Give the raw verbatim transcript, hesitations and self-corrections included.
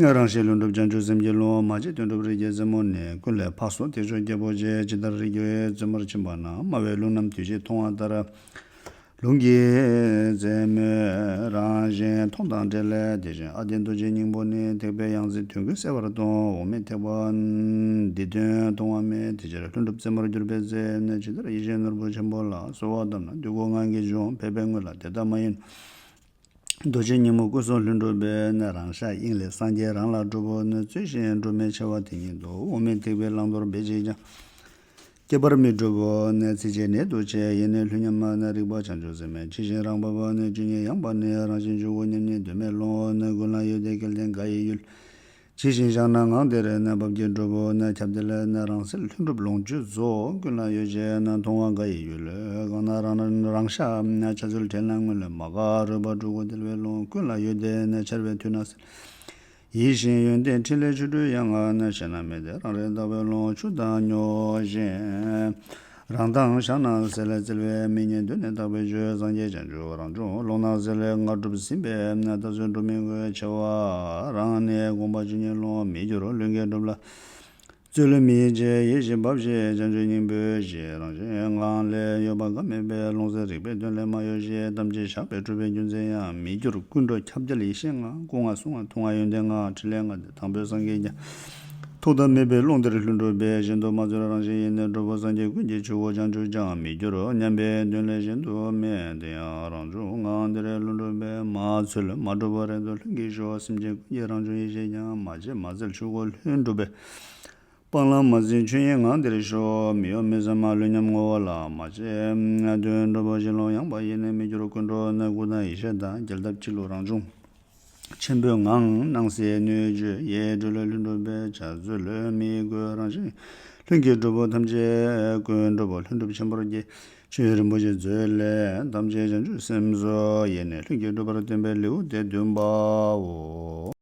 རང་བཞིན་ལྷུན་གྲུབ་བྱང་ཆུབ་སེམས་ཀྱི་ཀློང་། མ་སྐྱེས་དོན་གྲུབ་རིགས་ཀྱི་རྩེ་མོ་ནས། ཀུན་ལས་འཕགས་སོ་ཐེག་མཆོག་རྒྱལ་པོ་ཆེ། ཇི་ལྟར་རིགས་རྒྱུད་རྩེ་མོར་ཕྱིན་པ་ན། སྨྲ་བའི་ལུང་རྣམས་དུས་གཅིག་མཐོང་བ་ལྟར། ལུང་གི་རྩེ་མོའི་རང་བཞིན་མཐོང་དང་འབྲེལ་ལས། དེ་བཞིན་ཨ་ཏི་རྡོ་རྗེ་སྙིང་པོ་ནི། ཐེག་པའི་ཡང་རྩེ་དོན་ཀུན་གསལ་བར་སྟོན། འོག་མིན་ཐེག་པ་འདི་དོན་མཐོང་བ་མེད། དེ་ཕྱིར་ལྷུན་གྲུབ་རྩེ་མོར་གྱུར་པའི་ཚེ། ཇི་ལྟར་ཡིད་བཞིན་ནོར་བུ་ཆེན་པོ་ལ། གསོལ་བ་བཏབ་ན་འདོད་དགུ་ངང་གིས་འབྱུང་། ཕལ་པའི་དངོས་ལ་དེ་ལྟ་མ་ཡིན། རྡོ་རྗེ་སྙིང་པོ་སྐུ་གསུང་ལྷུན་གྲུབ་པའི། རང་ཤར་དབྱིངས་ལས་སངས་རྒྱས་རང་ལ་གྲུབ་བོ་ནི། རྩོད་ཅིང་སྒྲུབ་མི་འཆི་བ་དེ་ཉིད་དུ། འོག་མིན་ཐེག་པའི་བླང་དོར་འབད་བྱེད་ཀྱང་། སྐྱེ་བར་མི་འགྲུབ་བོ་ནི། ཚིག་གཅིག་ནས་འདུ་བྱེད་ཡེ་ནས་ལྷུན་ཉམས་མ་ནི། རིག་པ་བྱང་ཆུབ་སེམས་མེད་ཇི་བཞིན་རང་བབས་བོ་ནི། བཅུ་གཉིས་ཡངས་པ་ནི། རང་བཞིན་བཅུ་དགུ་མཉམ་ཉིད་གདོད་མའི་ཀློང་བོ་ནི། ཀུན་ལ་ཡོད་དེ་སྐལ་ལྡན་དགའ་ཡི་ཡུལ། ཇི་བཞིན་བཞག་ན་ངང་དེར་ནི། བབས་ཀྱིས་གྲུབ་བོ་ནི། ཁྱབ་བརྡལ་ནི་རང་གསལ་ལྷུན་གྲུབ་ལོངས་སྤྱོད་རྫོགས། ཀུན་ལ་ཡོད་ཅེ་ན་མཐོང་བ་དགའ་ཡི་ཡུལ། གང་ན་རང་རང་ཤར་ནི་འཆར་ཚུལ་དྲན་ན། སྔོན་ལས་མ་འགགས་རོལ་པ་སྤྲུལ་སྐུ་དལ་བའི་ཀློང་། ཀུན་ལ་ཡོད་དེ་ནི་འཆར་བའི་དུས་ན་གསལ། ཡིད་བཞིན་ཡོན་ཏན་ཕྲིན་ལས་ཆོ་འཕྲུལ་ཡང་ནི། ཞེ་ན་མེད་དེ་རང་རིག་དག་པའི་ཀློང་། ཆུ་དང་ཉོ་བཞིན་རང་མདངས་ཤར་ན་གསལ། བཙལ་བའི་མིག་ཉིད་གདོད་ནས་དག་པའི་ཆོས། སངས་རྒྱས་བྱང་ཆུབ་རང་བྱུང་ཀློང་ན་གསལ། ངར་སྒྲུབ་ཟིན་པས་ནི་ད་གཟོད་སྒྲུབ་མི་དགོས། འཆི་བ་རང་ནི་དགོངས་པ་ཇི་སྙེད་ཀློང་། མི་འགྱུར་ལྷུན་གྱིས་གྲུབ་ལ། རྩོལ་མི་བྱེད་ཡིད་བཞིན་འབབ་ཞིང་བྱང་ཆུབ་སྙིང་པོའི་གཞི། རང་བཞིན་ངང་ལས་གཡོ་བ་འགའ་མེད་པས། ཀློང་གསལ་རིག་པའི་དོན་ལས་མ་གཡོས་ཤིང་། ཐམས་ཅད་བཞག་པས་གྲུབ་པའི་རྒྱུ་མཚན་ཡང་། མི་འགྱུར་ཀུན་འགྲོ་ཁྱབ་བརྡལ་ཡེ་ཤེས་ངང་། སྐུ་ལྔ་གསུང་ལྔ་ཐུགས་ལྔ་ཡོན་ཏན་ལྔ། ཕྲིན་ལས་ལྔ་སྟེ་དང་པོའི་སངས་རྒྱས་ཀྱང་། ཐོག་མཐའ་མེད་པའི་ཀློང་དེར་ལྷུན་གྲུབ་པས། གཞན་དུ་མ་འཚོལ་རང་བཞིན་ཡེ་ནས་གྲུབ་བོ། སངས་རྒྱས་ཀུན་གྱི་ཆུ་བོ་བྱང་ཆུབ་ཀྱང་། མི་འགྱུར་མཉམ་པའི་དོན་ལས་གཞན་དུ་མེད། དེ་ཡང་རང་བྱུང་ངང་དེར་ལྷུན་གྲུབ་པས། མ་འཚོལ་མ་གྲུབ་པ་རེ་དོགས་ལྷུན་གྱིས་ཞོག་སེམས་ཅན་ཀུན་གྱི་རང་བྱུང་ཡེ་ཤེས་ཀྱང་། མ་བྱས་མ་འཚལ་ཆོས་སྐུ་ལྷུན་གྲུབ་པས། སྤང་བླང་མ་ཟིན་ཆོས་དབྱིངས་ངང་དེར་ཞོག་མི་གཡོ་མི་ཟད་མ་ལུས་ཉམས་ངོ་བོ་ལ། མ་བྱས་དོན་གྲུབ་བོ་གཞི་ཀློང་ཡངས་པ་ཡེ་ནས། མི་འགྱུར་ཀུན་འགྲོ་ནི། སྐུ་དང་ཡེ་ཤེས་དང་རྒྱལ་ཐབས་གཅིག་ལུས་རང་བྱུང་ཆེན་པོའི་ངང་། སྣང་སྲིད་སྣོད་བཅུད་ཡེ་གྲོལ་ལྷུན་གྲུབ་པས། བྱ་རྩོལ་མི་དགོས་རང་བཞིན་ལྷུན་གྱིས་གྲུབ་བོ། ཐམས་ཅད་ཀུན་འགྲོ་བོ་ལྷུན་གྲུབ་ཆེན་པོར་སྐྱེ། ཆོས་རིན་པོ་ཆེ་མཛོད་ལས། ཐམས་ཅད་བྱང་ཆུབ་སེམས་སུ་ཡེ་ནས། ལྷུན་གྱིས་གྲུབ་པར་སྟོན་པའི་ལེའུ་སྟེ་བདུན་པའོ།